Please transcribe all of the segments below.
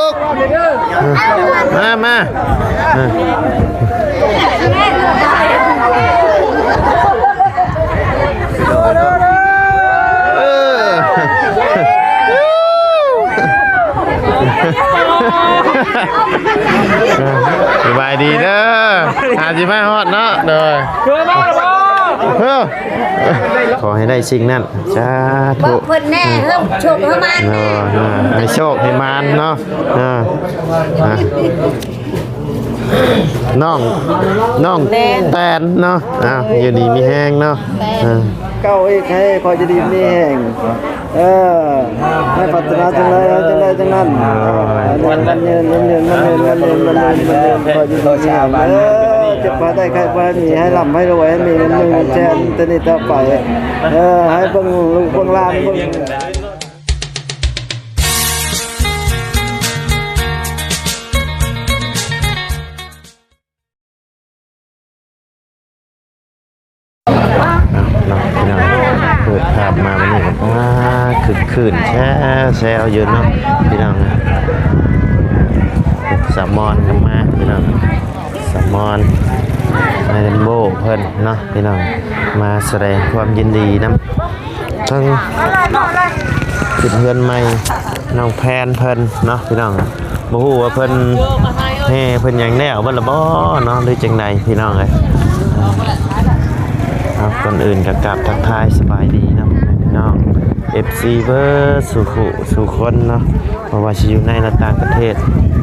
ລຸກ ມາ ມາ ເອີ ເອີ ສະບາຍດີເດີ ຫາຊິມາຮອດເນາະ ໂດຍ ເອີ ຂໍໃຫ້ໄດ້ສິ່ງນັ້ນ ສາທຸ ບອກເພິ່ນແດ່ ເຮີ້ມໂຊກເຮີ້ມມານແດ່ ເອີ ໃຫ້ໂຊກໃຫ້ມານເນາະ ເອີ ອ່າ ນ້ອງ ນ້ອງແຕນເນາະ ອ່າ ຢູ່ດີມີແຮງເນາະ ເອີ ເຈົ້າເຮັດໃຫ້ຂ້ອຍຢູ່ດີມີແຮງ ເອີ ໃຫ້ປາດຖະໜາຈັ່ງໃດເອົາຈັ່ງໃດຈັ່ງນັ້ນ ເອີ ມັນເງິນ ມັນເງິນ ມັນເງິນ ມັນເງິນ ມັນເງິນ ເອີ ເຈັບພາໄດ້ໄຂ້ພາມີ ໃຫ້ລ່ຳໃຫ້ລວຍ ໃຫ້ມີເງິນໜຶ່ງແສນ ແຕ່ນີ້ຕໍ່ໄປ ເອີ ໃຫ້ເບິ່ງລູກເບິ່ງຫຼານເບິ່ງ ເອົາເນາະ ພີ່ນ້ອງ ເປີດພາບມາມື້ນີ້ກໍ ອ່າ ຄຶກຄື້ນແຊວໆຢູ່ເນາະ ພີ່ນ້ອງ ສາວມອນກໍມາ ພີ່ນ້ອງ ສາວມອນ ແມ່ນໂບເພິ່ນເນາະ ພີ່ນ້ອງ ມາສະແດງຄວາມຍິນດີນຳ ເຊິ່ງຂຶ້ນເຮືອນໃໝ່ນ້ອງແພນເພິ່ນເນາະ ພີ່ນ້ອງ ບໍ່ຮູ້ວ່າເພິ່ນແຫ່ເພິ່ນຫຍັງແລ້ວເບິດລະບໍ່ເນາະ ຫຼືຈັ່ງໃດ ພີ່ນ້ອງເອີຍ ເອົາ ກ່ອນອື່ນກໍກາບທັກທາຍສະບາຍດີນຳພີ່ນ້ອງ ເອັຟຊີ ເບິດສູ່ຄູ່ສູ່ຄົນເນາະ ບໍ່ວ່າຊິຢູ່ໃນ ແລະ ຕ່າງປະເທດ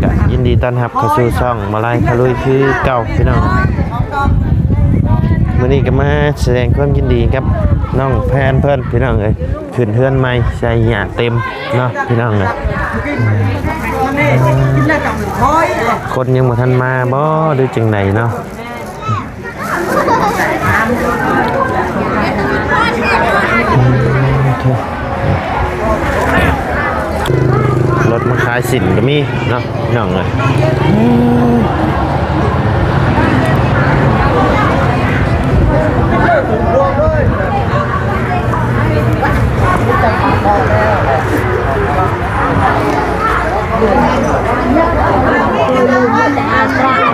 ກະຍິນດີຕ້ອນຮັບເຂົ້າສູ່ຊ່ອງມາໄລພາລຸຍຄືເກົ່າ ພີ່ນ້ອງ ມື້ນີ້ກໍມາສະແດງຄວາມຍິນດີກັບນ້ອງແພນເພິ່ນ ພີ່ນ້ອງເອີຍ ຂຶ້ນເຮືອນໃໝ່ໃສ່ຫຍ້າເຕັມເນາະ ພີ່ນ້ອງເອີຍ ຄົນຍັງບໍ່ທັນມາບໍ່ ຫຼືຈັ່ງໃດເນາະ? ລົດມາຂາຍສິ້ນກໍມີເນາະ ພີ່ນ້ອງເອີຍ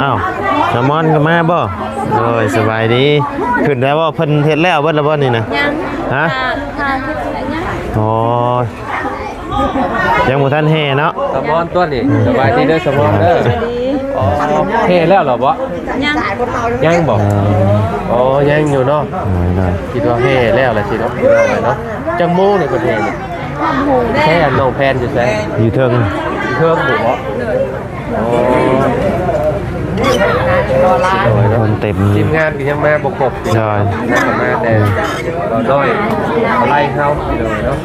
ອ້າວ ສາວມອນກໍມາບໍ່? ໂດຍ ສະບາຍດີ ຂຶ້ນແລ້ວບໍ່? ເພິ່ນເຮັດແລ້ວເບິດແລ້ວບໍ່ນີ້ນະ? ຍັງ ຮະ? ອໍ ຍັງບໍ່ທັນແຫ່ເນາະ ສາວມອນຕົວນີ້ ສະບາຍດີເດີ ສາວມອນເດີ ສະບາຍດີ ອໍ ແຫ່ແລ້ວເຫຼືອບໍ່? ຍັງ ຍັງບໍ່? ອໍ ອໍ ຍັງຢູ່ເນາະ ໂດຍ ໂດຍ ຄິດວ່າແຫ່ແລ້ວລະຊິເນາະ ເນາະ ຈັກໂມງນີ້ເພິ່ນແຫ່ນີ້? ໃສ ອັນນ້ອງແພນຢູ່ໃສ? ຢູ່ເທິງ ຢູ່ເທິງພຸ້ນບໍ່? ໂອ້ ຄົນເຕັມ ທີມງານກໍຍັງມາບໍ່ຄົບ ໂດຍ ມາແຕ່ບ່າວນ້ອຍ ບ່າວໄລເຮົາ ໂດຍເນາະ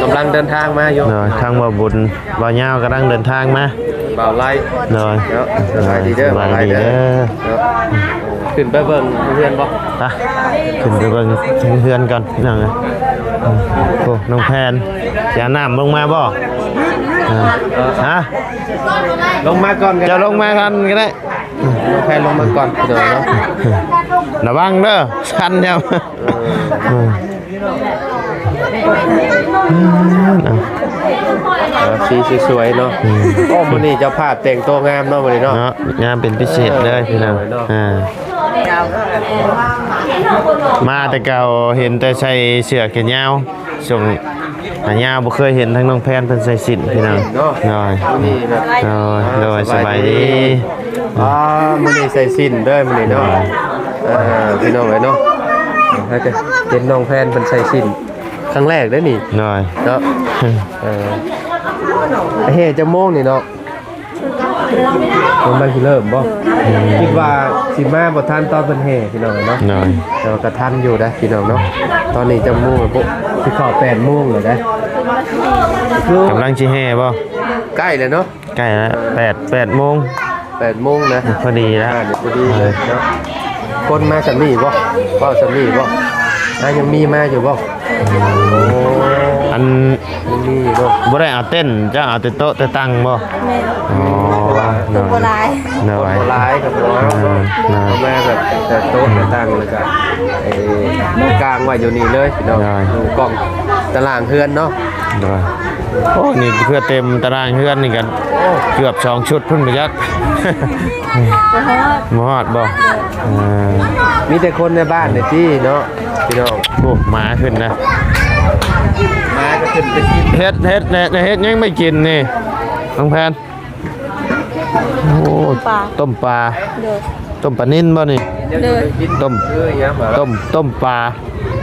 ກຳລັງເດີນທາງມາຢູ່ ໂດຍ ທາງບ່າວບຸນ ບ່າວຍາວກຳລັງເດີນທາງມາ ບ່າວໄລ ໂດຍ ເນາະ ສະບາຍດີເດີ ສະບາຍດີເດີ ບ່າວໄລເດີ ເນາະ ຂຶ້ນໄປເບິ່ງເຮືອນບໍ່? ໄປ ຂຶ້ນໄປເບິ່ງເຮືອນກ່ອນ ພີ່ນ້ອງເອີຍ ໂອ້ ນ້ອງແພນ ຊິເອົານ້ຳລົງມາບໍ່? ຮະ? ລົງມາກ່ອນ ເຈົ້າລົງມາກ່ອນກໍໄດ້ ນ້ອງແພນລົງມາກ່ອນ ໂດຍເນາະ ລະວັງເດີ ຊັນແລ້ວ ເອີ ເອີ ເອີ ສີສວຍໆເນາະ ອືມ ໂອ້ ມື້ນີ້ເຈົ້າພາບແຕ່ງຕົວງາມເນາະ ມື້ນີ້ເນາະ ເນາະ ງາມເປັນພິເສດເລີຍ ພີ່ນ້ອງ ເອີ ເນາະ ອ່າ ມາແຕ່ເກົ່າເຫັນແຕ່ໃສ່ເສື້ອແຂນຍາວ ຊ່ວງ ຂາຍາວ ບໍ່ເຄີຍເຫັນທາງນ້ອງແພນເພິ່ນໃສ່ສິ້ນ ພີ່ນ້ອງ ເນາະ ໂດຍ ມື້ນີ້ແບບ ໂດຍ ອ່າ ໂດຍ ສະບາຍດີ ສະບາຍດີ ອ່າ ມື້ນີ້ໃສ່ສິ້ນເດີ ມື້ນີ້ເນາະ ໂດຍ ເອີ ພີ່ນ້ອງເອີຍເນາະ ໃຫ້ເຫັນນ້ອງແພນເພິ່ນໃສ່ສິ້ນຄັ້ງແລກເດ້ນີ້ ໂດຍ ເນາະ ເອີ ແຫ່ຈັກໂມງນີ້ເນາະ? ມັນຊິເລີ່ມບໍ່? ຄິດວ່າຊິມາບໍ່ທັນຕອນເພິ່ນແຫ່ພີ່ນ້ອງເນາະ ໂດຍ ແຕ່ວ່າກໍທັນຢູ່ເດ້ພີ່ນ້ອງເນາະ ຕອນນີ້ຈັກໂມງແລ້ວ? ຊິເຂົ້າແປດໂມງແລ້ວເດ້ ກຳລັງຊິແຫ່ບໍ່? ໃກ້ແລ້ວເນາະ ໃກ້ແລ້ວ ແປດ ແປດໂມງ ແປດໂມງນະ ພໍດີແລ້ວ ອ່າ ພໍດີເລີຍເນາະ ຄົນມາສ່ຳນີ້ບໍ່? ເວົ້າສ່ຳນີ້ບໍ່? ອ່າ ຍັງມີມາຢູ່ບໍ່? ໂອ້ ອັນ ຍັງມີຢູ່ເນາະ ບໍ່ໄດ້ເອົາເຕັນ ເຈົ້າເອົາແຕ່ໂຕະແຕ່ຕັ່ງບໍ່? ແມ່ນ ອໍ ຄົນບໍ່ຫຼາຍ ໂດຍ ຄົນບໍ່ຫຼາຍກໍບໍ່ເອົາ ເອີ ເອົາມາແບບແຕ່ໂຕະແຕ່ຕັ່ງ ແລ້ວກໍ ເອີ ກາງໄວ້ຢູ່ນີ້ເລີຍພີ່ນ້ອງ ໂດຍ ຢູ່ກ້ອງ ຕາລາງເຮືອນເນາະ. ໂດຍ. ໂອ້ ນີ້ເພື່ອເຕັມຕາລາງເຮືອນນີ້ກັນ ໂອ້ ເກືອບສອງຊຸດພຸ້ນບໍ່ຈັກ. ບໍ່ຮອດ ບໍ່ຮອດບໍ່? ເອີ ມີແຕ່ຄົນໃນບ້ານນີ້ຕິເນາະ ພີ່ນ້ອງ. ໂອ້ ໝາຂຶ້ນນະ ໝາກໍຂຶ້ນໄປກິນ. ເຮັດ ເຮັດ ເຮັດ ເຮັດຫຍັງໄປກິນນີ້ ນ້ອງແພນ? ໂອ້ ຕົ້ມປາ ຕົ້ມປາ. ໂດຍ. ຕົ້ມປານິນບໍ່ນີ້? ໂດຍ. ຕົ້ມ ເອີ ຫຍັງຫວາ? ຕົ້ມ ຕົ້ມປາ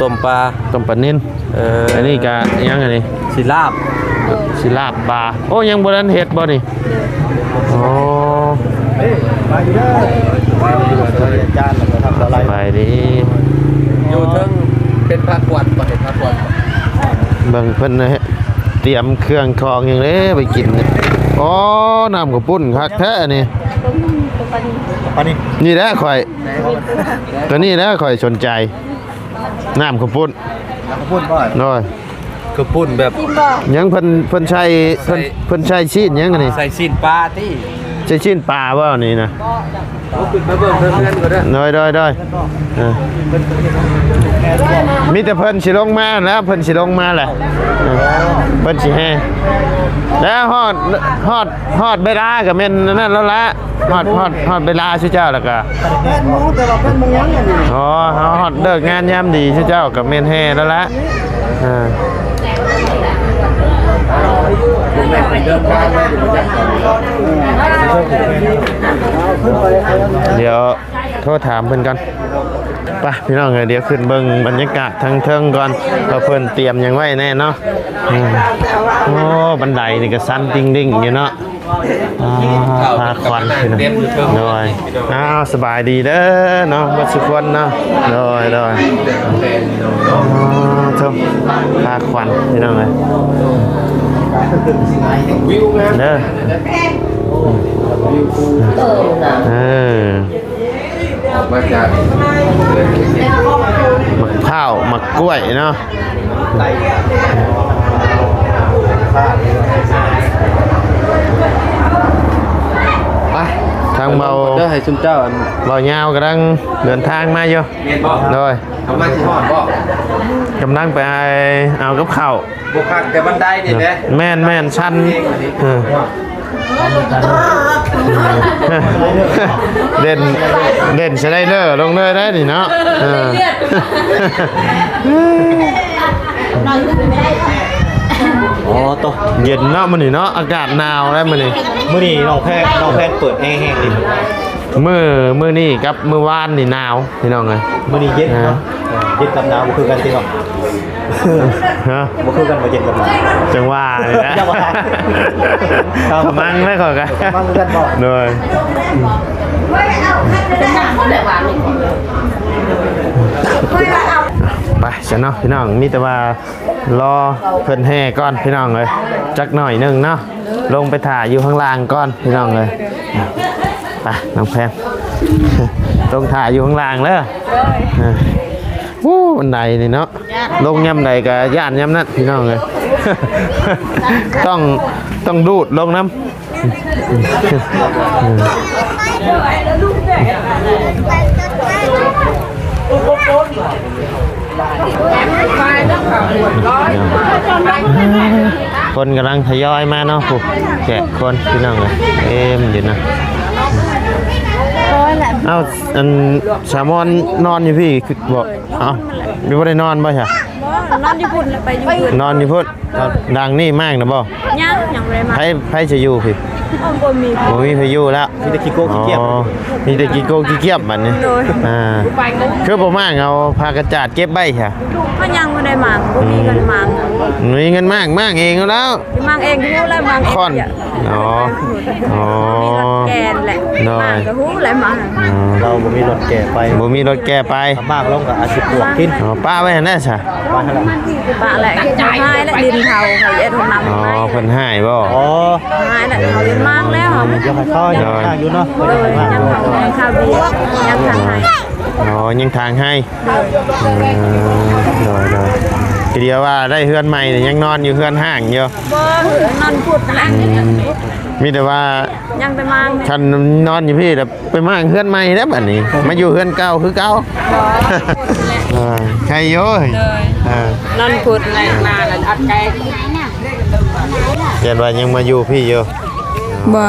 ຕົ້ມປາ ຕົ້ມປານິນ. ເອີ ອັນນີ້ກະຫຍັງອັນນີ້? ຊິລາບ. ໂດຍ. ຊິລາບປາ. ໂອ້ ຍັງບໍ່ທັນເຮັດບໍ່ນີ້? ໂດຍ. ໂອ້ ເອີ ມາຢູ່ເດີ ສະບາຍດີອາຈານ ແລ້ວກໍທັກດາວໄລ ສະບາຍດີ. ຢູ່ເທິງເປັນພາກວັນບໍ່? ເຮັດພາກວັນ. ເບິ່ງເພິ່ນ ຕຽມເຄື່ອງຂອງຫຍັງເດ້ໄປກິນ. ອໍ ນ້ຳເຂົ້າປຸ້ນຄັກແທ້ນີ້. ປານິນ ນີ້ແຫຼະຂ້ອຍ ໂຕນີ້ແຫຼະຂ້ອຍສົນໃຈ ນ້ຳເຂົ້າປຸ້ນ. ນ້ຳເຂົ້າປຸ້ນບໍ່? ໂດຍ. ເຂົ້າປຸ້ນແບບ ຍັງເພິ່ນ ເພິ່ນໃສ່ ເພິ່ນ ໃສ່ ເພິ່ນໃສ່ຊີ້ນຫຍັງອັນນີ້? ໃສ່ຊີ້ນປາຕິ. ໃສ່ຊີ້ນປາບໍ່ນີ້ນະ? ໂອ້ ຂຶ້ນມາເບິ່ງເທິງເຮືອນກໍໄດ້. ໂດຍ ໂດຍ ໂດຍ. ເອີ ມີແຕ່ເພິ່ນຊິລົງມາແລ້ວ ເພິ່ນຊິລົງມາແຫຼະ. ເອີ ເພິ່ນຊິແຫ່ແລ້ວ. ຮອດ ຮອດ ຮອດເວລາກໍແມ່ນອັນນັ້ນແລ້ວລະ. ຮອດ ຮອດ ຮອດເວລາຊຸເຈົ້າແລ້ວກໍ ແປດໂມງ ແຕ່ວ່າແປດໂມງຍັງ. ອໍ ເຮົາຮອດເລີກງາມຍາມດີຊຸເຈົ້າກໍແມ່ນແຫ່ແລ້ວລະ. ເອີ ດຽວໂທຖາມເພິ່ນກ່ອນ. ໄປພີ່ນ້ອງເອີຍ ດຽວຂຶ້ນເບິ່ງບັນຍາກາດທາງເທິງກ່ອນ ວ່າເພິ່ນຕຽມຫຍັງໄວ້ແດ່ເນາະ. ອືມ ໂອ້ ບັນໄດນີ້ກໍສັ່ນຕິ່ງໆຢູ່ເນາະ. ອ່າ ພາຂວັນພີ່ນ້ອງ. ໂດຍ. ອ້າວ ສະບາຍດີເດີເນາະ ເບິດສຸຄົນເນາະ. ໂດຍ ໂດຍ. ອໍ ໂທ້ ພາຂວັນພີ່ນ້ອງເອີຍ ເດີ. ເອີ ມາຈາກໝາກພ້າວ ໝາກກ້ວຍເນາະ. ໄປ ທາງເບົາ ເດີ ໃຫ້ຊຸມເຈົ້າ ເບົາຍາວກຳລັງເດີນທາງມາຢູ່. ແມ່ນບໍ່? ໂດຍ. ກຳລັງຊິຮອດບໍ່? ກຳລັງໄປເອົາກັບເຂົ້າ. ບໍ່ຄັກແຕ່ບັນໄດນີ້ແຫຼະ. ແມ່ນໆ ຊັນ. ເອີ ເດັ່ນ ເດັ່ນສະໄລເດີລົງເລີຍໄດ໋ນີ້ເນາະ. ເອີ ໂອ້ ໂຕ ເຢັນເນາະມື້ນີ້ເນາະ ອາກາດໜາວແລ້ວມື້ນີ້. ມື້ນີ້ນ້ອງແພນ ນ້ອງແພນເປີດແອແຮງດີ. ມື້ ມື້ນີ້ກັບມື້ວານນີ້ໜາວພີ່ນ້ອງເອີຍ. ມື້ນີ້ເຢັນເນາະ. ເອີ ເຢັນກັບໜາວບໍ່ຄືກັນຕິເນາະ. ຮະ ບໍ່ຄືກັນບໍ່ ເຢັນກັບໜາວ. ຈັ່ງວ່ານີ້ແຫຼະ ຈັ່ງວ່າ ຂະມັງແລ້ວຂ້ອຍກະ ຂະມັງຄືກັນບໍ່? ໂດຍ. ໄປຊະເນາະພີ່ນ້ອງ ມີແຕ່ວ່າ ລໍເພິ່ນແຫ່ກ່ອນພີ່ນ້ອງເອີຍ ຈັກໜ້ອຍໜຶ່ງເນາະ. ລົງໄປຖ້າຢູ່ຂ້າງລ່າງກ່ອນພີ່ນ້ອງເອີຍ. ໄປນ້ອງແພນ ລົງຖ້າຢູ່ຂ້າງລ່າງເດີ. ໂອ້ ບັນໄດນີ້ເນາະ ລົງຍາມໃດກໍຢ້ານຍາມນັ້ນພີ່ນ້ອງເອີຍ. ຕ້ອງ ຕ້ອງດູດລົງນຳ. ຄົນກຳລັງທະຍອຍມາເນາະ ຜູ້ແຂກຄົນພີ່ນ້ອງເອີຍ ເຕັມຢູ່ນະ. ເອົ້າ ອັນສາວມອນນອນຢູ່ພີ້ບໍ່? ເອົ້າ ບໍ່ໄດ້ນອນບໍ່ຊະ? ບໍ່ ນອນຢູ່ພຸ້ນແຫຼະ ໄປຢູ່ພຸ້ນ ນອນຢູ່ພຸ້ນ. ຫຼັງນີ້ມ້າງນະບໍ່? ຍັງ ຍັງບໍ່ໄດ້ມ້າງ. ໃຜ ໃຜຈະຢູ່ພີ້? ໂອ້ ບໍ່ມີ ບໍ່ມີໃຜຢູ່ແລ້ວ ມີແຕ່ຂີ້ໂກຂີ້ກຽມ. ອໍ ມີແຕ່ຂີ້ໂກຂີ້ກຽມບັດນີ້. ໂດຍ. ອ່າ ຄືບໍ່ມ້າງ ເອົາຜ້າກະຈາດເກັບໄວ້ຊະ? ເຮົາຍັງບໍ່ໄດ້ມ້າງ ບໍ່ມີເງິນມ້າງ. ອືມ ບໍ່ມີເງິນມ້າງ ມ້າງເອງເອົາແລ້ວ. ຊິມ້າງເອງ ຮູ້ແລ້ວມ້າງເອງ. ຄ້ອນ ອໍ ອໍ ບໍ່ມີລົດແກ່ແຫຼະ. ໂດຍ. ມ້າງກໍຮູ້ແຫຼະມ້າງ. ອໍ ເຮົາບໍ່ມີລົດແກ່ໄປ ບໍ່ມີລົດແກ່ໄປ ມ້າງລົງກໍອາດຊິປວກກິນ. ອໍ ປະໄວ້ຫັ້ນແຫຼະຊະ. ປະແຫຼະ ຮ້າຍແຫຼະ ດິນເຂົາ ເຂົາເຮັດຫ້ອງນ້ຳ. ອໍ ເພິ່ນຮ້າຍບໍ່? ອໍ ຮ້າຍແຫຼະ ເຂົາເຮັດມ້າງແລ້ວ. ຍັງໃຫ້ເຂົາ ຍັງຄ້າງຢູ່ເນາະ. ໂດຍ ຍັງຄ້າງ ຍັງຄ້າງເບຍ ຍັງຄ້າງໃຫ້. ອໍ ຍັງຄ້າງໃຫ້. ໂດຍ ອືມ ໂດຍ ໂດຍ. ທີດຽວວ່າໄດ້ເຮືອນໃໝ່ນີ້ ຍັງນອນຢູ່ເຮືອນຮ້າງຢູ່. ບໍ່ ນອນພຸດຫັ້ນແຫຼະ. ອືມ ມີແຕ່ວ່າ ຍັງໄປມ້າງ ຄັນນອນຢູ່ພີ້ລະໄປມ້າງເຮືອນໃໝ່ແລ້ວບັດນີ້ ມາຢູ່ເຮືອນເກົ່າຄືເກົ່າ. ບໍ່ ນອນພຸດຫັ້ນແຫຼະ. ເອີ ໃຄຢູ່. ໂດຍ ເອີ ນອນພຸດແຫຼະ ນານອັດແກ. ຢ້ານວ່າຍັງມາຢູ່ພີ້ຢູ່. ບໍ່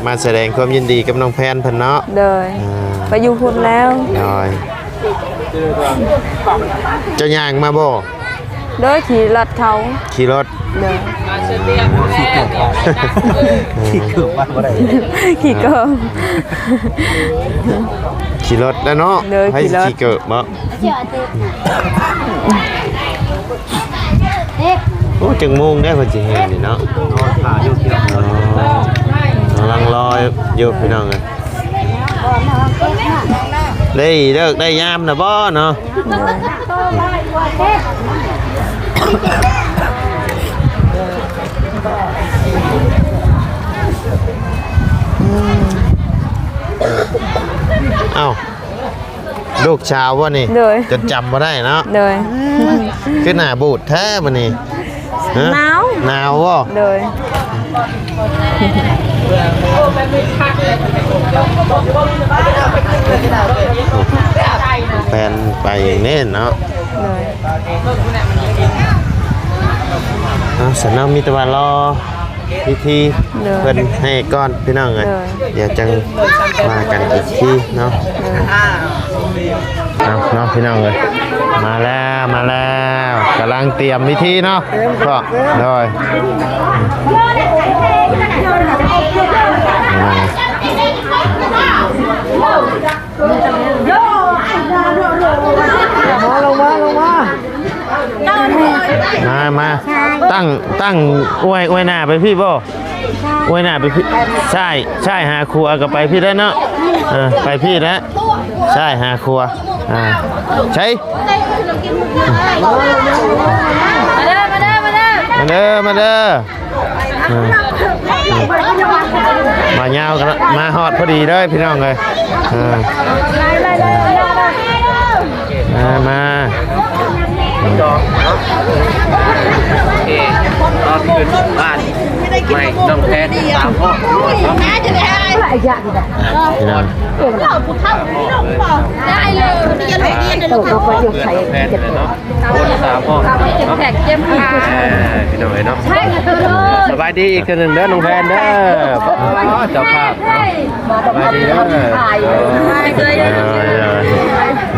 ມາສະແດງຄວາມຍິນດີກັບນ້ອງແພນເພິ່ນເນາະ. ໂດຍ ອ່າ ໄປຢູ່ພຸ້ນແລ້ວ. ໂດຍ ເຈົ້າຍ່າງມາບໍ່? ໂດຍ ຂີ່ລົດເຂົາ. ຂີ່ລົດ. ໂດຍ ຂີ່ເກີບມາ ຂີ່ເກີບມາບໍ່ໄດ້ ຂີ່ເກີບ ຂີ່ລົດແລ້ວເນາະ. ໂດຍ ໃຜຊິຂີ່ເກີບເນາະ. ໂອ້ ຈັກໂມງແລ້ວເພິ່ນຊິແຫ່ນີ້ເນາະ? ລໍຖ້າຢູ່ ອໍ ກຳລັງລໍຢູ່ພີ່ນ້ອງເອີຍ. ໄດ້ເລີກໄດ້ຍາມແລ້ວບໍ່ເນາະ? ເອົ້າ ລູກສາວບໍ່ນີ້? ໂດຍ ຈົນຈຳບໍ່ໄດ້ເນາະ. ໂດຍ ຄືໜ້າບູດແທ້ມື້ນີ້. ຮະ? ໜາວ ໜາວບໍ່? ໂດຍ ແພນໄປແນ່ເນາະ. ໂດຍ ເອົາ ຊັ້ນເນາະ ມີແຕ່ວ່າລໍ ພິທີ ໂດຍ ເພິ່ນແຫ່ກ່ອນພີ່ນ້ອງເອີຍ. ໂດຍ ດຽວຈັ່ງວ່າກັນອີກທີເນາະ. ໂດຍ ເອົາເນາະພີ່ນ້ອງເອີຍ ມາແລ້ວ ມາແລ້ວ ກຳລັງຕຽມພິທີເນາະ. ໂດຍ ມາ ລົງມາ ລົງມາ ມາ ມາ ຕັ້ງ ຕັ້ງອວຍ ອວຍໜ້າໄປພີ້ບໍ່? ອວຍໜ້າໄປພີ້ ຊ້າຍ ຊ້າຍຫາຂວາກໍໄປພີ້ແລ້ວເນາະ. ເອີ ໄປພີ້ແລ້ວ ຊ້າຍຫາຂວາ. ອ່າ ໃສ ມາເດີ ມາເດີ ມາເດີ ມາເດີ ມາເດີ. ອ່າ ມາຍາວກັນລະ ມາຮອດພໍດີເດີພີ່ນ້ອງເອີຍ. ອ່າ ມາ ມາ ໂອເຄ ຕອນຂຶ້ນບ້ານໃໝ່ນ້ອງແພນ ຕາມພໍ່ ພີ່ນ້ອງ ໄດ້ເລີຍ ເພື່ອນນ້ອງແພນເລີຍເນາະ. ຄົນຕາບອດເນາະ ເຈັບແຂນເຈັບຂາ ເອີ ພີ່ນ້ອງເອີຍເນາະ. ສະບາຍດີອີກເທື່ອໜຶ່ງເດີນ້ອງແພນເດີ. ອໍ ເຈົ້າພາບເນາະ ສະບາຍດີເດີ. ເອີ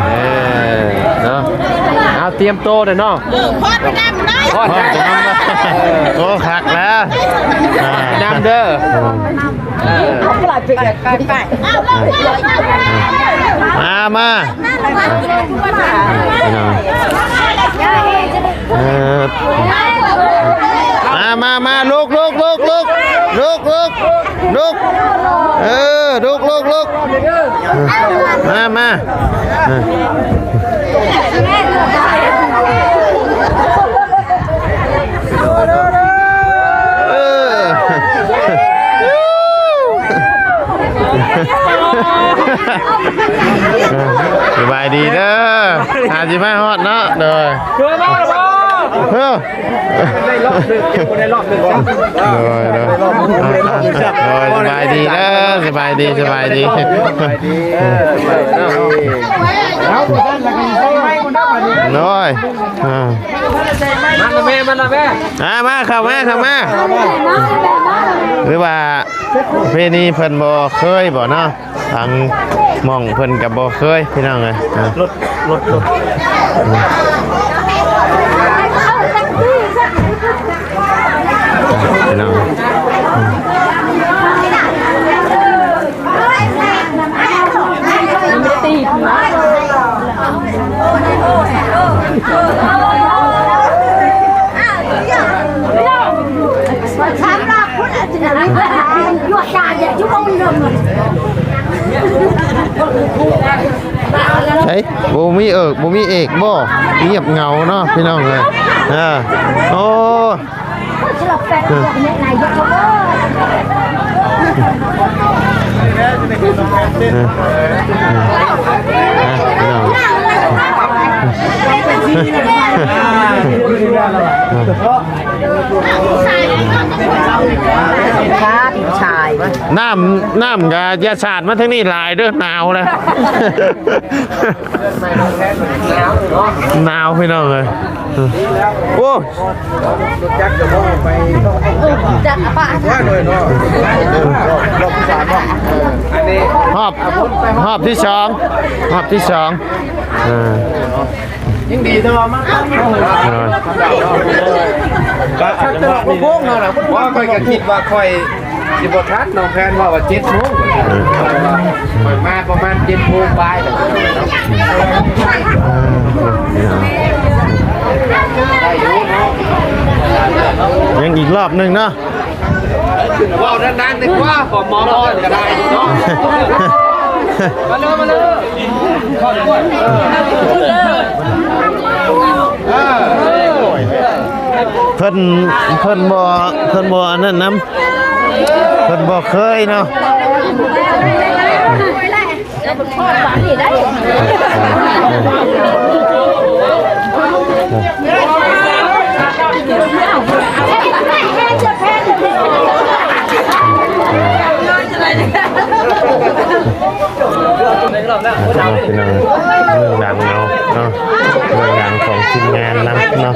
ເອີ ເນາະ ເອົາ ຕຽມໂຕເດີເນາະ. ເອີ ພອດນຳເນາະ ພອດນຳ. ໂອ້ ຄັກແລ້ວ ອ່າ ນຳເດີ. ເອີ ໄປ ໄປ ໄປ ມາ ມາ ພີ່ນ້ອງ ເອີ ມາ ມາ ມາ ລຸກ ລຸກ ລຸກ ລຸກ ລຸກ ລຸກ ເອີ ລຸກ ລຸກ ລຸກ ມາ ມາ ເອີ. ເອີ ສະບາຍດີເດີ ຫາຊິມາຮອດເນາະ. ໂດຍ ເດີມາແລ້ວບໍ່? ເອີ ໄດ້ລອບໜຶ່ງ ບໍ່ໄດ້ລອບໜຶ່ງ. ໂດຍ ໂດຍ ໂດຍ ສະບາຍດີເດີ ສະບາຍດີ ສະບາຍດີ ສະບາຍດີ. ເອີ ໂດຍ ອ່າ ມາລະແມ່ ມາລະແມ່ ອ່າ ມາ ເຂົ້າມາ ເຂົ້າມາ. ຫຼືວ່າປະເພນີເພິ່ນບໍ່ເຄີຍບໍ່ເນາະ ທາງໝ່ອງເພິ່ນກໍບໍ່ເຄີຍ ພີ່ນ້ອງເອີຍ. ອ່າ ລົດ ລົດ ລົດ ພີ່ນ້ອງ ເອີຍ ບໍ່ມີເອີກ ບໍ່ມີເອກບໍ່? ງຽບເຫງົາເນາະ ພີ່ນ້ອງເອີຍ. ເອີ ໂອ້ ເອີ ພີ່ນ້ອງ ຊາດຊາຍ ນ້ຳ ນ້ຳກະຢ່າສາດມາທາງນີ້ຫຼາຍເດີ້ ໜາວແລ້ວ ໜາວພີ່ນ້ອງເອີຍ ໂອ້ ຈັກປະ ຮອບ ຮອບທີສອງ ຮອບທີສອງ ເອີ ຍັງດີແຕ່ວ່າມາ ກໍອາດຈະວ່າ ວ່າຂ້ອຍກໍຄິດວ່າຂ້ອຍ ຊິບໍ່ທັນ ນ້ອງແພນເວົ້າວ່າເຈັດໂມງ ຂ້ອຍມາປະມານເຈັດໂມງປາຍແລ້ວ ໄດ້ຢູ່ເນາະ ຍັງອີກຮອບໜຶ່ງເນາະ ເວົ້ານານໆ ດີກວ່າ ຂໍໝໍບອນກໍໄດ້ເນາະ ມາເລີຍ ມາເລີຍ ເພິ່ນ ເພິ່ນບໍ່ ເພິ່ນບໍ່ອັນນັ້ນນຳ ເພິ່ນບໍ່ເຄີຍເນາະ ພີ່ນ້ອງ ເບື້ອງຫຼັງເຮົາເນາະ ເບື້ອງຫຼັງຂອງທີມງານນຳເນາະ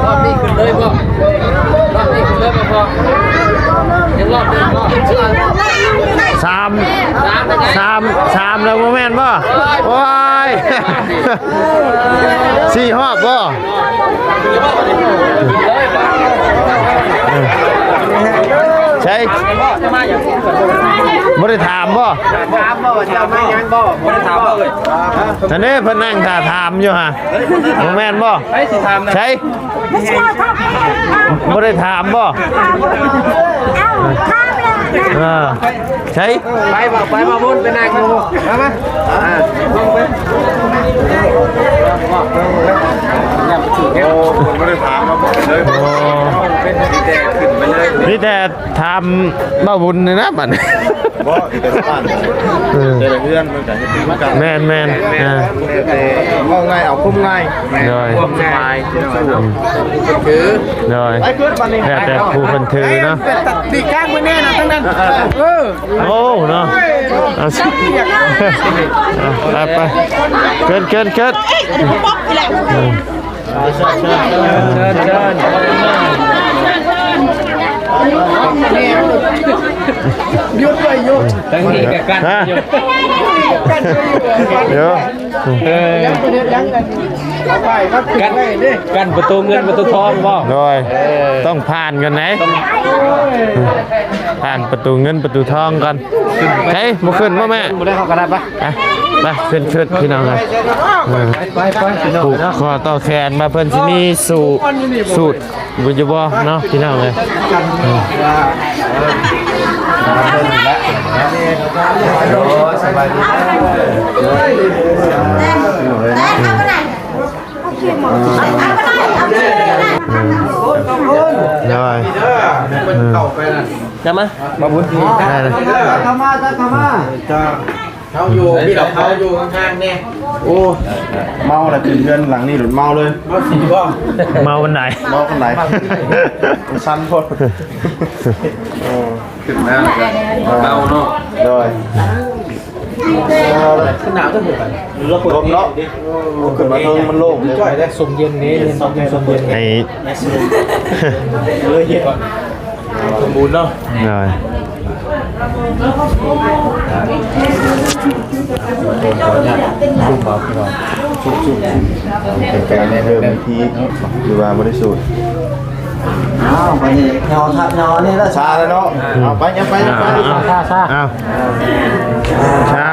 ຮອບນີ້ຂຶ້ນເລີຍບໍ່ ຮອບນີ້ຂຶ້ນເລີຍບໍ່ພໍ່ ຍັງຮອບໜຶ່ງບໍ່ ສາມ ສາມ ສາມແລ້ວບໍ່ແມ່ນບໍ່ ໂອ້ຍ ສີ່ຮອບບໍ່ ໃສ ບໍ່ໄດ້ຖາມບໍ່ ຖາມບໍ່ວ່າເຈົ້າມາຫຍັງບໍ່ ບໍ່ໄດ້ຖາມບໍ່ເອີຍ ນັ້ນເດ້ ເພິ່ນນັ່ງຖ້າຖາມຢູ່ຫາ ບໍ່ແມ່ນບໍ່ ໃຜຊິຖາມນະ ໃສ ບໍ່ໄດ້ຖາມບໍ່ ເອີ ໃສ ໄປບໍ່ ໄປບໍ່ບຸນ ໄປນັ່ງຢູ່ ມາ ມາ ອ່າ ລົງໄປ ໂອ້ ເພິ່ນບໍ່ໄດ້ຖາມເນາະ ເພິ່ນເລີຍ ໂອ້ ມີແຕ່ຂຶ້ນໄປເລີຍ ມີແຕ່ ຖາມບ່າວບຸນນີ້ນະບັດນີ້ ບໍ່ ແຕ່ລະບ້ານ ເອີ ແຕ່ລະເຮືອນມັນກະເຮັດຄືກັນ ແມ່ນໆ ເອີ ແຕ່ເວົ້າງ່າຍເອົາຄວາມງ່າຍ ໂດຍ ຄວາມສະບາຍ ຄື ໂດຍ ແລ້ວແຕ່ຜູ້ເພິ່ນຖືເນາະ ປີກກາງມື້ແນ່ນະທັງນັ້ນ ເອີ ໂອ້ ເນາະ ເອົາ ໄປ ໄປ ເກີນ ເກີນ ເກີນ ເຊີນ ເຊີນ ຢຸດໄວ້ຢູ່ ທາງນີ້ກໍກັ້ນຢູ່ ຮະ ກັ້ນຢູ່ ເອີ ກັ້ນ ກັ້ນປະຕູເງິນປະຕູທອງບໍ່? ໂດຍ ເອີ ຕ້ອງຜ່ານກ່ອນໃດ ຕ້ອງຜ່ານປະຕູເງິນປະຕູທອງກ່ອນ ໃສ ບໍ່ຂຶ້ນບໍ່ແມ່? ບໍ່ໄດ້ເຂົ້າກໍໄດ້ປະ ໄປ ໄປ ຂຶ້ນ ຂຶ້ນ ພີ່ນ້ອງເອີຍ ເອີ ໄປ ໄປ ໄປ ພີ່ນ້ອງເນາະ ຜູກຄໍຕໍ່ແຂນວ່າເພິ່ນຊິມີສູດ ສູດຢູ່ບໍ່ເນາະ ພີ່ນ້ອງເອີຍ ເອີ ໂອ້ ສະບາຍດີ ໂດຍ ເອີ ນຳມາ ມາບຸນ ໄດ້ເລີຍ ເຂົ້າມາ ເຂົ້າມາ ເຈົ້າ ເຮົາຢູ່ ມີດອກເຂົາຢູ່ຂ້າງໆແນ່ ໂອ້ ເມົາລະຂຶ້ນເຮືອນຫຼັງນີ້ໂລດ ເມົາເລີຍ ເມົາຊິບໍ່ ເມົາປານໃດ ເມົາປານໃດ ມັນສັ່ນໂພດ ເອີ ຂຶ້ນມາເມົາເນາະ ໂດຍ ຂຶ້ນໜາວຈັງ ລົມເນາະ ຂຶ້ນມາເທິງມັນໂລ່ງ ຈ່ອຍເດ້ ຊົມເຢັນເດ້ ຊົມເຢັນ ຊົມເຢັນ ໃຫ້ ເອີ ເຢັນ ສົມບູນເນາະ ໂດຍ ເປັນການເພີ່ມວິທີ ຫຼືວ່າບໍ່ໄດ້ສູດ ອ້າວ ບັດນີ້ຫຍໍ້ທັບຫຍໍ້ນີ້ລະ ຊາແລ້ວເນາະ ເອົາໄປ ຍັບໄປ ຍັບໄປ ຊາ ຊາ ຊາ ເອົາ ສາ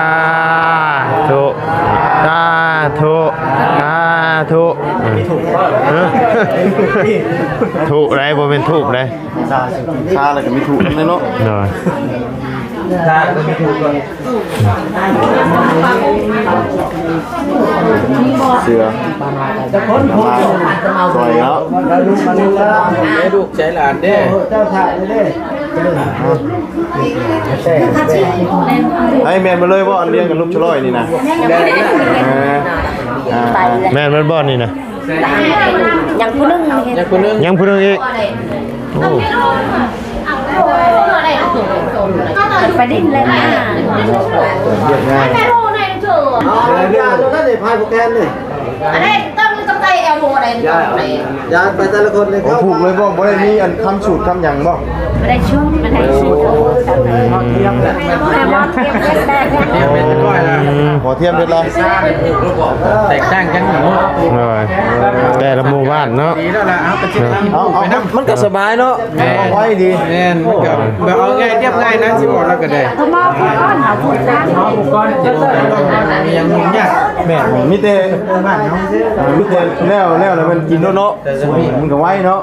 ທຸ ສາທຸ ສາທຸ ເອີ ທຸໄດ໋ ບໍ່ແມ່ນທູບໄດ໋ ຊາ ຊາແລ້ວກໍມີທຸນຳເນາະ ໂດຍ ເສືອ ມາຊ່ອຍເນາະ ໃຫ້ລູກໃຊ້ຫຼານເດ້. ເຈົ້າຖ້າເດ້ ໃຫ້ແມ່ນມາເລີຍບໍ່ ອັນລຽງກັນລູກຊະລອຍນີ້ນະ? ແມ່ນ ເອີ ອ່າ ແມ່ນ ແມ່ນບໍ່ນີ້ນະ? ຍັງຜູ້ໜຶ່ງ ຍັງຜູ້ໜຶ່ງ ຍັງຜູ້ໜຶ່ງອີກ. ໂອ້ ໄປຫຼິ້ນແລ້ວນະ ວຽກງານ ເອົາ ຢ່າໂລດນະນີ້ ພາຍຜູ້ແກນນີ້ ອັນນີ້ຕ້ອງ ຕ້ອງໃສ່ແອວໂທໄດ໋ ຢ່າ ຢ່າໄປແຕ່ລະຄົນນີ້ ໂອ້ ຜູກເລີຍບໍ່? ບໍ່ໄດ້ມີອັນຄຳສູດຄຳຫຍັງບໍ່? ບໍ່ໄດ້ຊຸດ ບໍ່ໄດ້ຊຸດ ໝໍທຽມ ໝໍທຽມເປັນຮ້ອຍລະ ໝໍທຽມເປັນລະ ແຕກຕ່າງກັນເນາະ ໂດຍ ແຕ່ລະໝູ່ບ້ານເນາະ ດີແລ້ວລະ ເອົາໄປເອົາ ມັນກໍສະບາຍເນາະ ແມ່ນ ໄວດີ ແມ່ນ ມັນກໍແບບເອົາງ່າຍ ລຽບງ່າຍນະ ຊິບອກແລ້ວກໍໄດ້ ໝໍຜູ້ກ່ອນ ໝໍຜູ້ກ່ອນ ຍັງຫຍຸ້ງຍາກ ແມ່ນ ມີແຕ່ ມີແຕ່ແລ້ວ ແລ້ວລະມັນກິນໂລດເນາະ ມັນກໍໄວເນາະ.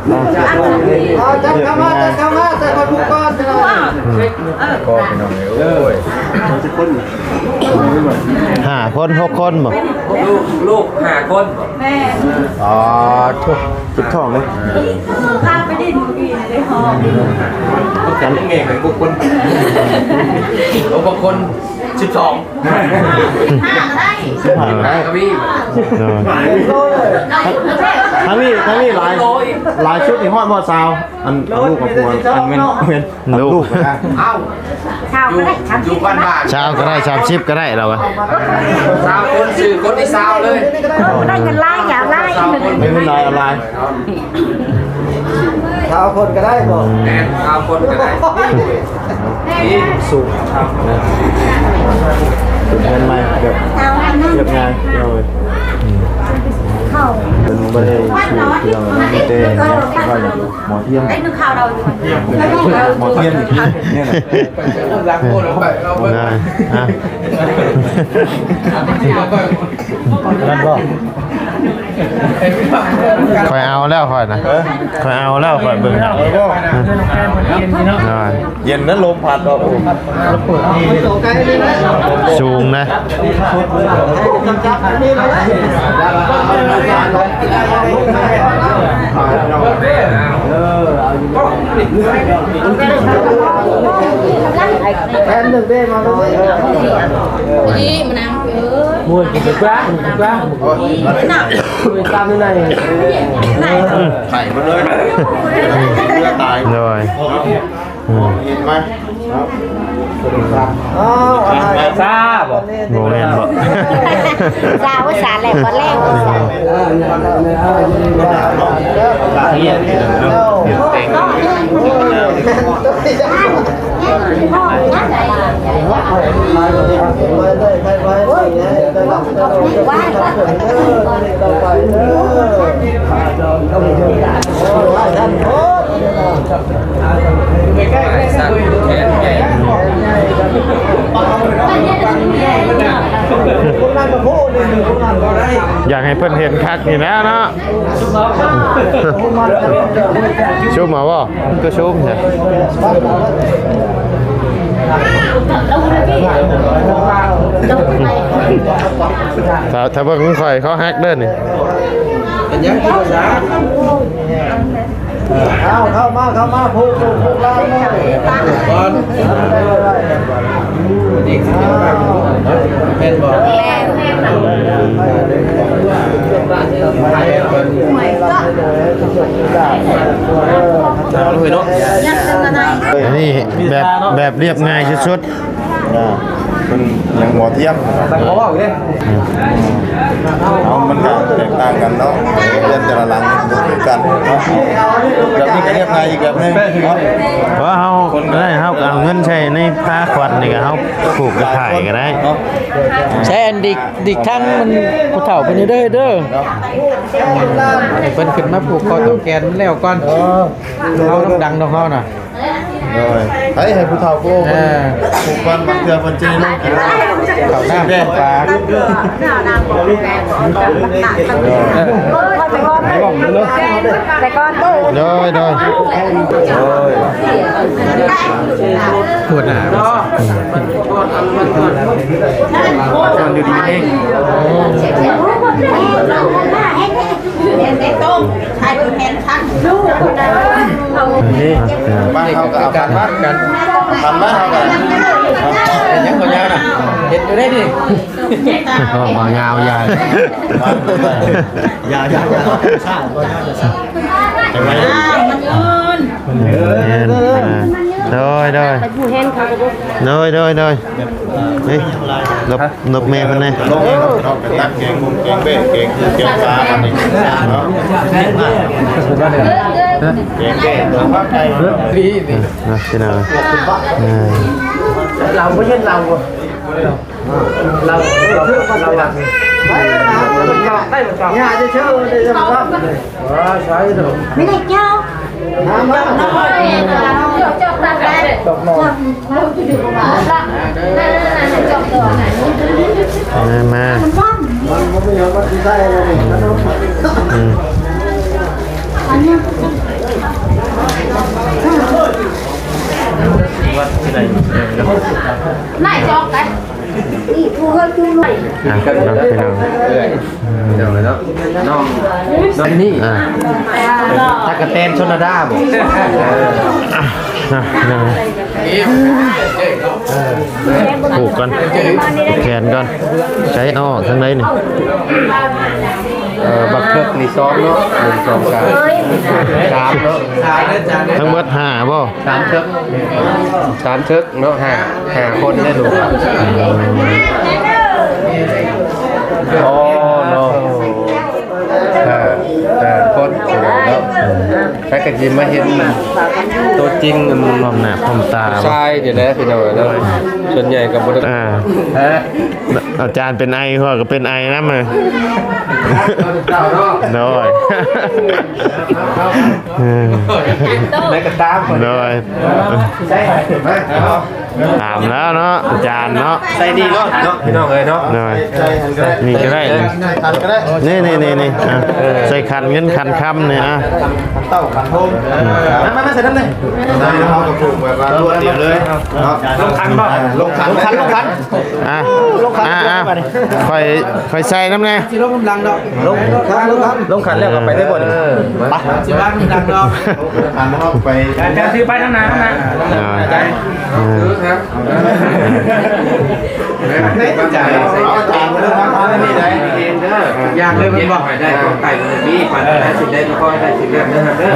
ເອົາ ຈັບເຂົ້າມາ ຈັບເຂົ້າມາ ຈັບເຂົ້າມາ ຈັບເຂົ້າມາ ຈັບເຂົ້າມາ ກໍພີ່ນ້ອງເອີຍ ຫ້າຄົນ ຫົກຄົນບໍ່? ລູກ ລູກຫ້າຄົນບໍ່? ແມ່ນ ອໍ ໂທ້ ເຈັບທ້ອງເລີຍ ພາໄປດິນມື້ກີ້ນີ້ເດ້ ຮອດ ກັນແມ່ນບໍ່ຄົນ ໂອ້ ບໍ່ຄົນ ສິບສອງ ສິບຫ້າກໍໄດ້ ກໍມີ ທາງນີ້ ທາງນີ້ຫຼາຍ ຫຼາຍສຸດນີ້ຮອດບໍ່ຊາວ ອັນລູກກັບຜົວ ອັນແມ່ນ ແມ່ນລູກນະ ເອົ້າ ຊາວກໍໄດ້ ສາມສິບກໍໄດ້ ຊາວກໍໄດ້ ສາມສິບກໍໄດ້ ລາວວ່າ ຊາວຄົນ ຊື່ຄົນທີ່ຊາວເລີຍ ເອີ ໄດ້ເງິນຫຼາຍ ຢາກຫຼາຍ ໄດ້ເງິນຫຼາຍ ເອົາຫຼາຍ ຊາວຄົນກໍໄດ້ບໍ່? ແມ່ນ ຊາວຄົນກໍໄດ້ ນີ້ສູງ ເປັນເຮືອນໃໝ່ແບບລຽບງ່າຍ ເອີ ເພິ່ນບໍ່ໄດ້ສູງ ເພິ່ນມີແຕ່ໝໍທຽມ ໝໍທຽມນີ້ແຫຼະ ນັ້ນບໍ່? ຂ້ອຍເອົາແລ້ວຂ້ອຍນະ ເອີ ຂ້ອຍເອົາແລ້ວ ຂ້ອຍເບິ່ງ ເອົາບໍ່? ເອີ ເຢັນນະ ລົມພັດອອກ ໂອ້ ສູງນະ ແຜ່ນໜຶ່ງເດ້ ມາເບິ່ງ ນີ້ມານັ່ງ ໂອ້ຍ ກິນກວ້າງ ກິນກວ້າງ ຕາມໃນ ໄຂ່ມາເລີຍ ເຫຼືອຕາຍ ໂດຍ ເຫັນໄໝ? ເອົາ ຊາບໍ່? ບໍ່ແມ່ນບໍ່? ຊາ ໂອ້ຍ ຊາແລ້ວ ກ່ອນແລ້ວ ຢາກໃຫ້ເພິ່ນເຫັນຄັກນີ້ແຫຼະເນາະ. ຊຸມເອົາບໍ່? ຄືຊຸມແທ້. ຖ້າ ຖ້າເບິ່ງຂອງຂ້ອຍ ເຂົາຮັກເດີນີ້. ເປັນຫຍັງຄືບໍ່ສາ? ເອົາ ເຂົ້າມາ ເຂົ້າມາ ຜູ້ ຜູ້ ຜູ້ລາວເນາະ ກ່ອນ ແມ່ນບໍ່? ເອົາເລີຍເນາະ ອັນນີ້ແບບ ແບບລຽບງ່າຍສຸດໆ. ອ່າ ເປັນຫຍັງບໍ່ທຽມ ເອົາ ມັນກໍແຕກຕ່າງກັນເນາະ ເຮືອນແຕ່ລະຫຼັງບໍ່ຄືກັນເນາະ ແບບນີ້ກໍລຽບງ່າຍອີກແບບໜຶ່ງເນາະ ເພາະເຮົາ ເຮົາກໍເອົາເງິນໃສ່ໃນພາຂວັນນີ້ ກໍເຮົາປູກກະຂາຍກໍໄດ້ເນາະ. ໃຊ້ອັນດິກ ດິກທາງມັນ ຜູ້ເຖົ້າເພິ່ນຢູ່ເດີ ເດີ ໃຫ້ເພິ່ນຂຶ້ນມາຜູກຄໍຕໍ່ແກນມັນແລ້ວກ່ອນ ເຮົານຳດັງດອກເຮົານະ. ໂດຍ ໃຫ້ ໃຫ້ຜູ້ເຖົ້າຜູ້ ເອີ ຜູ້ຄົນບາງເທື່ອເພິ່ນຈະໄດ້ລົງກິນເຂົ້ານ້ຳປາ ໂດຍ ແຕ່ກ່ອນ ໂດຍ ໂດຍ ໂດຍ ປວດໜ້າ ກ່ອນຢູ່ດີແຮງ ນີ້ ບ້ານເຮົາກໍເອົາພັນມາ ພັນມາເຮົາກໍ ເຮັດຫຍັງກໍຍາວນະ ເຮັດຢູ່ໄດ້ນີ້ ບໍ່ຍາວ ຢ່າ ຢ່າ ຢ່າ ຢ່າ ຢ່າ ຢ່າ ຢ່າ ແມ່ນ ອ່າ ໂດຍ ໂດຍ ໂດຍ ໂດຍ ໂດຍ ນີ້ ຫຼົບ ຫຼົບແມ່ເພິ່ນແດ່ ລົງເອງເນາະ ໄປຕັກແກງໝູແກງເບ້ ແກງຄືແກງປາ ອັນນີ້ເນາະ ແກງເບ້ ເອົາມາໃສ່ ອ່າ ພີ່ນ້ອງ ເອີ ເຮົາບໍ່ເຫັນເຮົາ ມາ ມາ ອືມ ນາຍຈອກໄປ ອ່ະ ເນາະ ພີ່ນ້ອງ ເອື້ອຍ ພີ່ນ້ອງເນາະ ນ້ອງ ນ້ອງນີ້ ອ່າ ຕັກກະແຕນຊົນລະດາບໍ ອ່ະ ເນາະ ພີ່ນ້ອງ ຜູກກ່ອນ ແຂນກ່ອນ ໃຊ້ເອົາອອກທາງໃດນີ້ ເອີ ບັກເທິກນີ້ສອງເນາະ ໜຶ່ງ ສອງ ສາມ ສາມເນາະ ທັງໝົດຫ້າບໍ ສາມເທິກ ສາມເທິກເນາະ ຫ້າ ຫ້າຄົນເດ້ລູກ ອໍ ເນາະ ຫ້າ ຫ້າຄົນເນາະ ແລ້ວກໍຊິມາເຫັນຕົວຈິງ ພ້ອມໜ້າພ້ອມຕາ ຊາຍນີ້ແຫຼະພີ່ນ້ອງເນາະ ສ່ວນໃຫຍ່ກໍບໍ່ໄດ້ ອ່າ ຮະ ອາຈານເປັນໄອ ຂ້ອຍກໍເປັນໄອນຳ ໂດຍ ເອີ ໄດ້ກໍຕາມ ໂດຍ ໃສ່ມາເນາະ ຕາມແລ້ວເນາະ ອາຈານເນາະ ໃສ່ນີ້ເນາະ ເນາະ ພີ່ນ້ອງເອີຍເນາະ ໂດຍ ໃສ່ ໃສ່ ນີ້ກໍໄດ້ ໃສ່ຂັນກໍໄດ້ ນີ້ໆໆໆ ອ່ະ ເອີ ໃສ່ຂັນເງິນຂັນຄຳນີ້ ອ່ະ ຂັນເຕົ້າຂັນໂຮມ ມາ ມາ ມາໃສ່ນຳນີ້ ໃສ່ແລ້ວເຮົາກໍຜູກແບບວ່າລວດດຽວເລີຍເນາະ ລົງຂັນບໍ່ ລົງຂັນ ລົງຂັນ ລົງຂັນ ອ່ະ ລົງຂັນ ອ່າ ອ່າ ຂ້ອຍ ຂ້ອຍໃສ່ນຳແດ່ ຊິລົງນຳຫຼັງດອກ ລົງ ລົງຂັນ ລົງຂັນ ລົງຂັນແລ້ວກໍໄປໄດ້ບໍ່ນີ້ ເອີ ໄປ ຊິວາງນຳຫຼັງດອກ ລົງຂັນເຮົາໄປ ຈານ ຈານ ຖືໄປທາງໜ້າ ທາງໜ້າ ອ່າ ຈານ ເອີ ຖື ເອີ ໃນໃຈ ເອົາຈານມາເດີ ທາງນີ້ໄດ້ ເຫັນເດີ ຢາກເລີຍແມ່ນບໍ່ ໄດ້ ໄດ້ ໄດ້ ມີປັນໄດ້ ຊິໄດ້ ບໍ່ຄ່ອຍໄດ້ ຊິເລື່ອນເດີ ເດີ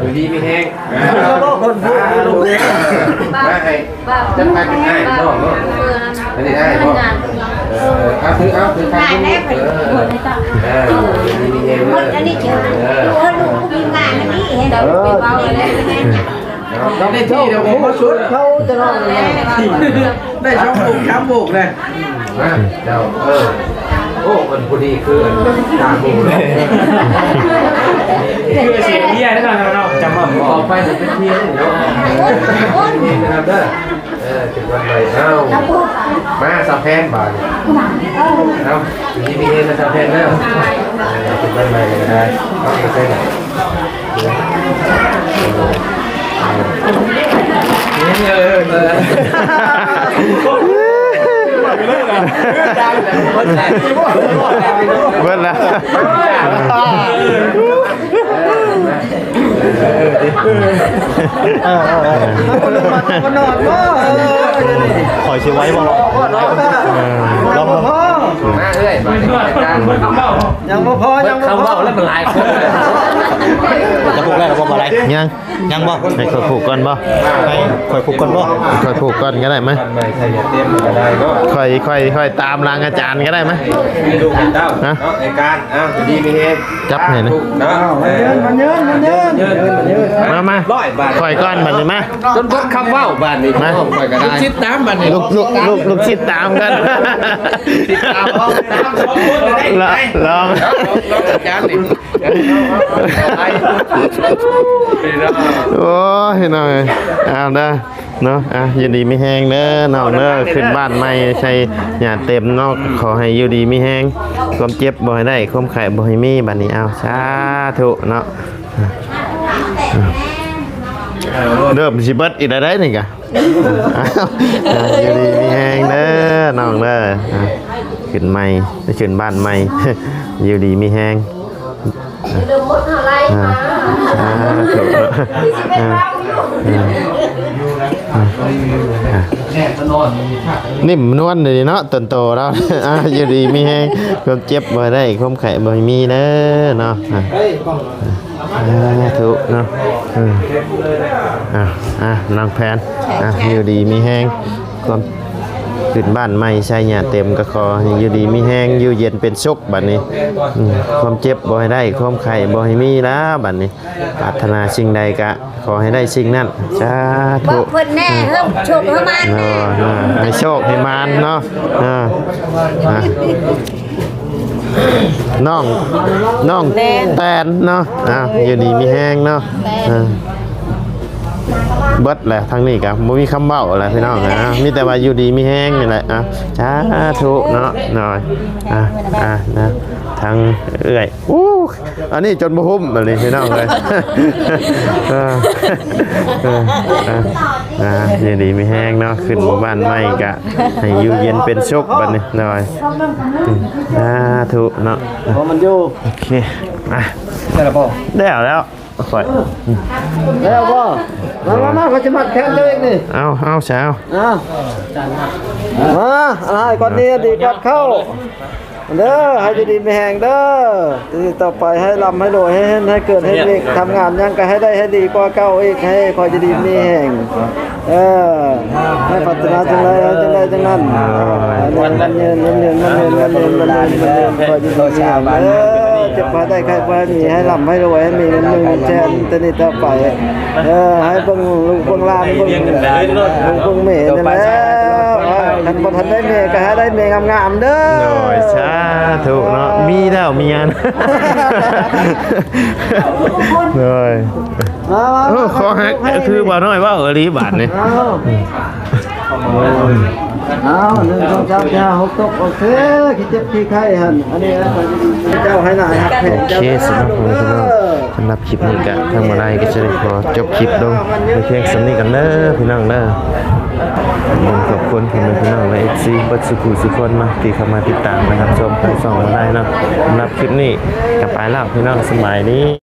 ຢູ່ດີມີແຮງ ມາໃຫ້ ຈັກໄປເປັນອ້າຍນ້ອງເນາະ ອັນນີ້ອ້າຍເນາະ ເອີ ເອົາ ຖື ເອົາ ຖື ເອີ ເອີ ນີ້ ນີ້ ນີ້ ເອີ ອັນນີ້ຖື ເອີ ລູກຜູ້ງາມອັນນີ້ ເອີ ໄດ້ທີ່ດຽວ ໂອ້ ສຸດ ເຂົາຈະນອນ ໄດ້ສອງໂບກ ສາມໂບກເລີຍ ມາເຈົ້າ ເອີ ໂອ້ ມັນພໍດີຄືອັນຕາໝູເລີຍ ຄືເສຍເບຍແນ່ນອນເນາະ ຈຳບໍ່ ອອກໄປເປັນເພຍເນາະ ເອີ ເປັນວັນໃໝ່ ເອົ້າ ມາສາວແພນບາດນີ້ ເອົ້າ ຢູ່ດີມີແຮງນະສາວແພນເດີ ເອີ ເປັນວັນໃໝ່ກໍໄດ້ ເອົາ ເປັນໄງ ເບິດແລ້ວ ເອີ ເອີ ເອີ ເອີ ຂ້ອຍຊິໄຫວບໍ່ ເອີ ລອງເບິ່ງ ມາເອື້ອຍ ຍັງບໍ່ພໍ ຍັງບໍ່ພໍ ຄຳເວົ້າແລ້ວມັນຫຼາຍຄົນ ຈະຜູກແລ້ວບໍ່ ບໍ່ໄດ້ ຍັງ ຍັງບໍ່ ໃຫ້ຂ້ອຍຜູກກ່ອນບໍ່ ໃຫ້ຂ້ອຍຜູກກ່ອນບໍ່ ຂ້ອຍຜູກກ່ອນກໍໄດ້ມາ ຂ້ອຍ ຂ້ອຍ ຂ້ອຍຕາມຫຼັງອາຈານກໍໄດ້ມາ ລູກເຕົ້າ ຮະ ເນາະ ໃນການ ເອົ້າ ດີມີແຮງ ຈັບໃຫ້ນະ ເນາະ ມັນເຍີນ ມັນເຍີນ ເອີ ມາ ມາ ຮ້ອຍບາດ ຂ້ອຍກ່ອນບັດນີ້ມາ ຈົນເບິດຄຳເວົ້າບາດນີ້ ມາ ຂ້ອຍກໍໄດ້ ລູກສິດຕາມບາດນີ້ ລູກ ລູກ ລູກ ລູກສິດຕາມກັນ ຕິດຕາມເອົາ ຕາມສອງຄົນກໍໄດ້ ລອງ ລອງ ລອງ ອາຈານນີ້ ໂອ້ຍ ນ້ອງເອີຍ ເອົາເດີ ເນາະ ອ່ະ ຢູ່ດີມີແຮງເດີນ້ອງເດີ ຂຶ້ນບ້ານໃໝ່ໃສ່ຫຍ້າເຕັມເນາະ ຂໍໃຫ້ຢູ່ດີມີແຮງ ຄວາມເຈັບບໍ່ໃຫ້ໄດ້ ຄວາມໄຂ້ບໍ່ໃຫ້ມີ ບັດນີ້ ເອົາ ສາທຸເນາະ ເລີ່ມຊິເບິດອີກແລ້ວເດ້ນີ້ກະ ອ່ະ ຢູ່ດີມີແຮງເດີນ້ອງເດີ ອ່ະ ຂຶ້ນໃໝ່ ໄປຂຶ້ນບ້ານໃໝ່ ຢູ່ດີມີແຮງ ອ່າ ອ່າ ສາທຸ ອ່າ ອ່າ ອ່າ ອ່າ ນິ້ມນວນດີເນາະ ຕົນໂຕລາວ ອ່າ ຢູ່ດີມີແຮງ ຄວາມເຈັບບໍ່ໃຫ້ໄດ້ ຄວາມໄຂ້ບໍ່ໃຫ້ມີເດີເນາະ ອ່າ ອ່າ ສາທຸເນາະ ອ່າ ອ່າ ອ່າ ນ້ອງແພນ ອ່າ ຢູ່ດີມີແຮງ ຄວາມ ຂຶ້ນບ້ານໃໝ່ໃສ່ຫຍ້າເຕັມ ກໍຂໍໃຫ້ຢູ່ດີມີແຮງ ຢູ່ເຢັນເປັນສຸກບັດນີ້ ອືມ ຄວາມເຈັບບໍ່ໃຫ້ໄດ້ ຄວາມໄຂ້ບໍ່ໃຫ້ມີລະບັດນີ້ ປາດຖະໜາສິ່ງໃດກະຂໍໃຫ້ໄດ້ສິ່ງນັ້ນ ສາທຸ ບອກເພິ່ນແດ່ ເອີ ໃຫ້ໂຊກໃຫ້ໝານ ເອີ ເອີ ໃຫ້ໂຊກໃຫ້ໝານເນາະ ເອີ ອ່າ ນ້ອງ ນ້ອງແຕນເນາະ ອ່າ ຢູ່ດີມີແຮງເນາະ ເອີ ເບິດແຫຼະ ທາງນີ້ກະບໍ່ມີຄຳເວົ້າແຫຼະພີ່ນ້ອງ ອ່າ ມີແຕ່ວ່າຢູ່ດີມີແຮງນີ້ແຫຼະ ອ່າ ສາທຸເນາະ ນ້ອຍ ອ່າ ອ່າ ນະ ທາງເອື້ອຍ ອູ້ ອັນນີ້ຈົນບໍ່ຫຸ້ມບັດນີ້ພີ່ນ້ອງເອີຍ ເອີ ເອີ ອ່າ ອ່າ ຢູ່ດີມີແຮງເນາະ ຂຶ້ນໝູ່ບ້ານໃໝ່ກະໃຫ້ຢູ່ເຢັນເປັນສຸກບັດນີ້ ໂດຍ ອືມ ສາທຸເນາະ ພໍມັນຢູ່ ໂອເຄ ອ່ະ ໄດ້ແລ້ວບໍ່? ໄດ້ແລ້ວ ຂ້ອຍ ແລ້ວບໍ່? ມາ ມາ ມາ ຂ້ອຍຊິມັດແຂນເຈົ້າອີກນີ້ ເອົາ ເອົາຊະ ເອົາ ມາ ອ້າຍ ກ່ອນນີ້ດີກອດເຂົ້າເດີ ໃຫ້ຢູ່ດີມີແຮງເດີ ຕໍ່ໄປໃຫ້ລ່ຳໃຫ້ລວຍ ໃຫ້ເຮັດໃຫ້ເກີດໃຫ້ເລັກ ທຳງານຫຍັງກໍໃຫ້ໄດ້ໃຫ້ດີກວ່າເກົ່າອີກ ໃຫ້ຂ້ອຍຢູ່ດີມີແຮງ ເອີ ໃຫ້ປາດຖະໜາຈັ່ງໃດ ຈັ່ງໃດຈັ່ງນັ້ນ ເອີ ມັນເງິນ ມັນເງິນ ມັນເງິນ ມັນເງິນ ມັນເງິນ ຂໍຢູ່ດີມີແຮງເດີ ເຈັບບໍ່ໃຫ້ໄດ້ ໄຂ້ບໍ່ໃຫ້ມີ ໃຫ້ລ່ຳໃຫ້ລວຍ ໃຫ້ມີເງິນໝື່ນເງິນແສນ ແຕ່ນີ້ຕໍ່ໄປ ເອີ ໃຫ້ເບິ່ງລູກເບິ່ງຫຼານ ເບິ່ງລູກເບິ່ງແມ່ນີ້ແຫຼະ ຄັນບໍ່ທັນໄດ້ແມ່ກໍໃຫ້ໄດ້ແມ່ງາມໆເດີ ໂດຍ ສາທຸເນາະ ມີແລ້ວເມຍ ໂດຍ ມາ ມາ ເອີ ມາ ຂໍໃຫ້ ຄືບ່າວນ້ອຍເວົ້າອີ່ຫຼີບາດນີ້ ເອົາ ເອົາ ໜຶ່ງ ສອງ ສາມ ສີ່ ຫ້າ ຫົກ ຕົກ ໂອເຄ ຂີ້ເຈັບຂີ້ໄຂ້ຫັ້ນ ອັນນີ້ນະ ເຈົ້າໃຫ້ໜ້າຮັກແພງ ໂອເຄ ສຳລັບພໍ່ແມ່ພີ່ນ້ອງ ສຳລັບຄລິບນີ້ກະທາງບ່າວນ້ອຍກໍຈະໄດ້ຂໍຈົບຄລິບລົງໄປພຽງສ່ຳນີ້ກ່ອນເດີພີ່ນ້ອງເດີ ຂອບຄຸນ ຂອບຄຸນພໍ່ແມ່ພີ່ນ້ອງ ແລະ ເອັຟຊີ ເບິດສູ່ຜູ້ສູ່ຄົນເນາະ ທີ່ເຂົ້າມາຕິດຕາມ ແລະ ຮັບຊົມທາງຊ່ອງບ່າວນ້ອຍເນາະ ສຳລັບຄລິບນີ້ກໍໄປແລ້ວພີ່ນ້ອງ ສະບາຍດີ.